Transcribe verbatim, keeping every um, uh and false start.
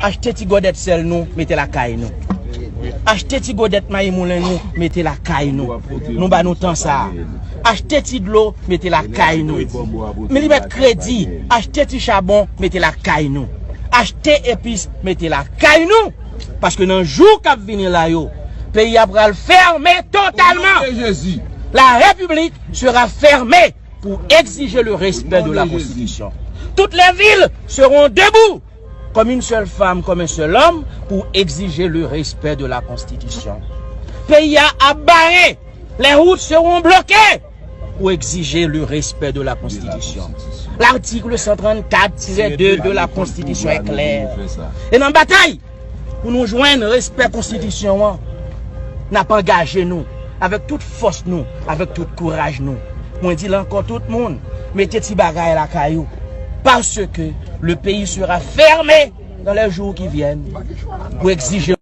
Achte ti gòdèt sèl nou, mete lakay nou. Achte ti gòdèt mayi moulen nou, mete lakay nou. Nou ba nou tan sa a. Achte ti dlo, mete lakay nou. Milimèt kredi, achte ti chabon, mete lakay nou. Achte epis, mete lakay nou. Paske nan jou k ap vini la yo, peyi a pral fèmen totalman. La République sera fermée pour exiger le respect de la Constitution. Toutes les villes seront debout comme une seule femme, comme un seul homme, pour exiger le respect de la Constitution. Peyi a ap bare, les routes seront bloquées pour exiger le respect de la Constitution. L'article cent trente-quatre tiret deux de la Constitution est clair. E nan batay pou nou jwenn respè konstitisyon an, n ap angaje nou avèk tout fòs nou, avèk tout kouraj nou. Mwen di l ankò, tout moun, mete ti bagay lakay ou, parce que le pays sera fermé dans les jours qui viennent pour exiger